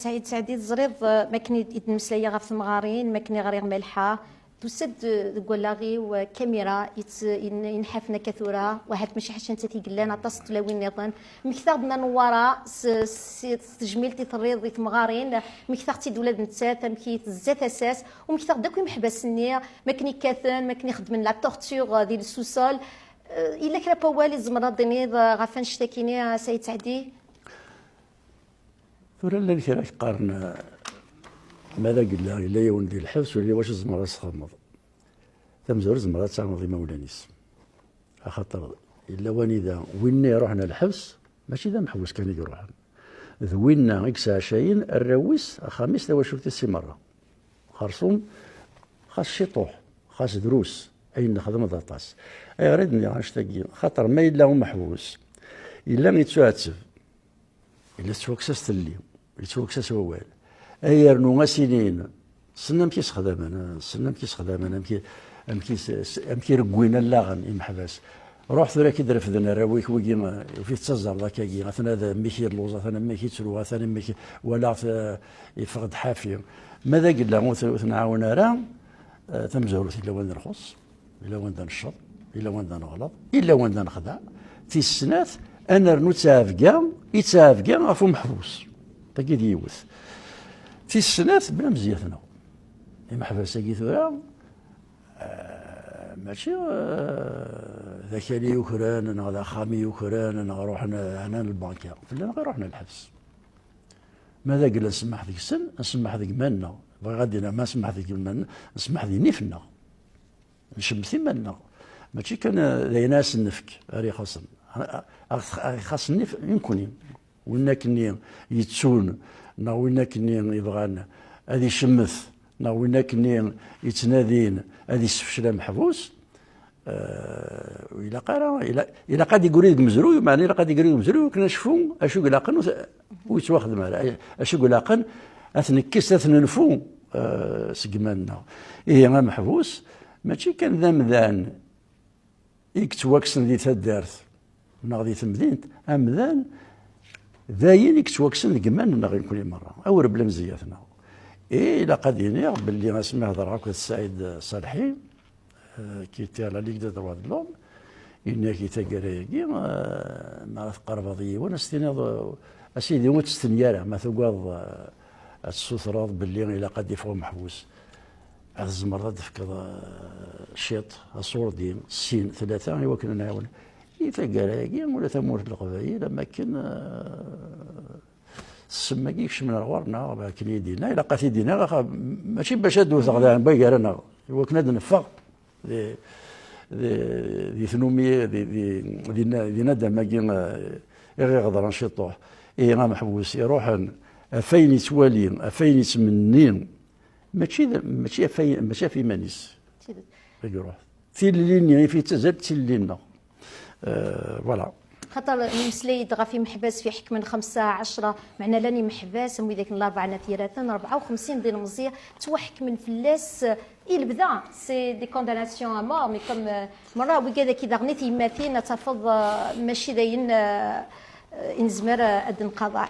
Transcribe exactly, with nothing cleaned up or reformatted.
Saɛid Saɛdi, teẓriḍ, eh, makken i d-, i d-nmeslaya ɣef temɣarin, makken i ɣriɣ Malḥa, tusa-d, eh, deg wallaɣ-iw, eh, kamira yet-, yen-, yenḥafen akka tura, waḥed mačči ḥaca nettat i yellan, aṭas n tlawin nniḍen. Mmektaɣ-d Nna Newwara s, s, s tejmilt i terriḍ i temɣarin, mmektaɣ-tt-id ula d nettat, amek i tezza tasa-s, u mmektaɣ-d akk imeḥbas-nni, makken i kkaten, makken i xeddmen la torture, eh, di le sous-sol. Eh, yella kra n wawal i tzemreḍ ad d-tiniḍ, eh, ɣef annect-akini, a Saɛid Saɛdi? Tura llan kra qqaren, ma d agella yella yiwen di lḥebs, ur yelli wacu tzemreḍ ad s-txedmeḍ. Tamezwarut tzemreḍ ad tɛawneḍ imawlan-is. Axaṭer yella wanida winna iruḥen ɣer lḥebs, mačči d ameḥbus kan i iruḥen. D winna i yesɛacayen arraw-is, axxam-is, tawacult-is i merra. Xerṣum, xas ciṭuḥ, xas drus, ayen nexdem d aṭas. Ayɣer i d-nniɣ annect-agi? Xaṭer ma yella umeḥbus, yella yettuɛetteb, yella tettwakkes-as telli, yettwakkes-as wawal. Ay yernu as-inin, ssnen amek i sexdamen, ssnen amek i sexdamen, amek i, amek i s-, s-, amek i reggwin allaɣen imeḥbas. Ruḥ tura ki d-refden arraw-ik wigi, ufit ttaẓerḍ akkagi, atan ad mmi-k yelluẓ, atan mmi-k yettru, atan mmi-k walaɣ-t, eh, yeffeɣ-d ḥafi. Ma d agella ur t-, ur t-nɛawen ara, eh, tamezwarut yella wanda nxuṣṣ, yella wanda necceḍ, yella wanda neɣleḍ, yella wanda nexdeɛ. Tis snat, ad nernu ttɛebga, i ttɛebga ɣef umeḥbus. Tagi d yiwet. Tis snat, bla mezyat-nneɣ. Imeḥbas-agi tura, eh, mačči, eh, d akal i yukren, neɣ d axxam i yukren, neɣ ruḥen, eh, ɛnan lbanka. Fell-aneɣ i ruḥen lḥebs. Ma d agella nsemmeḥ deg-sen, nsemmeḥ deg iman-nneɣ. Bɣiɣ ad d-iniɣ, ma nsemmeḥ deg iman-nneɣ, nsemmeḥ d inif-nneɣ. Ncemmet iman-nneɣ. Mačči kan, eh, d ayen ara sen-nefk ara ixaṣen. Ara, ara, ara ixaṣen nif-, i nekni. Win akkenni yettun, neɣ win akkenni yebɣan ad icemmet, neɣ win akkenni yettnadin ad issefcel ameḥbus, eh, ilaq ara, ila-, ilaq ad d-igri deg umezruy, meɛna ilaq ad d-igri deg umezruy, akken ad necfu acu i ilaqen ur t-, ur yettwaxdem ara. Acu i ilaqen ad t-nekkes, ad t-nenfu, eh, seg iman-nneɣ. Ihi ameḥbus, mačči kan d amdan i yettwakksen di taddart neɣ di temdint, amdan d ayen i yettwakksen deg iman-nneɣ i nekni merra, awer bla mezyat-nneɣ. I ilaq ad iniɣ belli asmi hedreɣ akked Saɛid Ṣalḥi, euh, qui était à la Ligue des droits de l'homme, yenna-k i taggara-agi, euh, mi ara tqerrbeḍ i yiwen, ad s-tiniḍ, euh, a sidi, ur ttesteni ara, ma tugadeḍ, euh, ad tessutreḍ belli ilaq ad d-iffeɣ umeḥbus. Ad tzemreḍ ad d-tefkeḍ, eh, ciṭ, aṣurdi, sin, tlata, i wakken ad nɛawen. I taggara-agi, ula tamurt n Leqbayel, am akken, eh, ssem-agi ikecmen ar ɣur-neɣ, akken i d-yenna, ilaq ad t-id-iniɣ, axa-, mačči bac ad d-wteɣ daɣen, wway gar-aneɣ, i wakken ad neffeɣ di, di, di tnumi, di, di, di na-, di nadam-agi, eh, i ɣ-iɣeḍren ciṭuḥ. Ihi ameḥbus iruḥen ɣef ayen yettwali, ɣef ayen yettmenni, mačči d, mačči ɣef, mačči ɣef iman-is. Tidet. I iruḥ. Tilelli-nni i fi yettazzal d tilelli-nneɣ. Euh, voilà. Xaṭer nemmeslay-d ɣef imeḥbas fi ḥekmen xemsa, ɛecra, meɛna llan imeḥbas am widak n Larebɛa n At Yiraten, rebɛa u xemsin d ilemẓi ttwaḥekmen fell-as, euh, i lebda, c'est des condamnations à mort, mais comme, euh, merra wigad-agi daɣen i tyemmatin ad tafeḍ, euh, mačči d ayen, euh, euh, i nezmer, euh, ad nqaḍeɛ.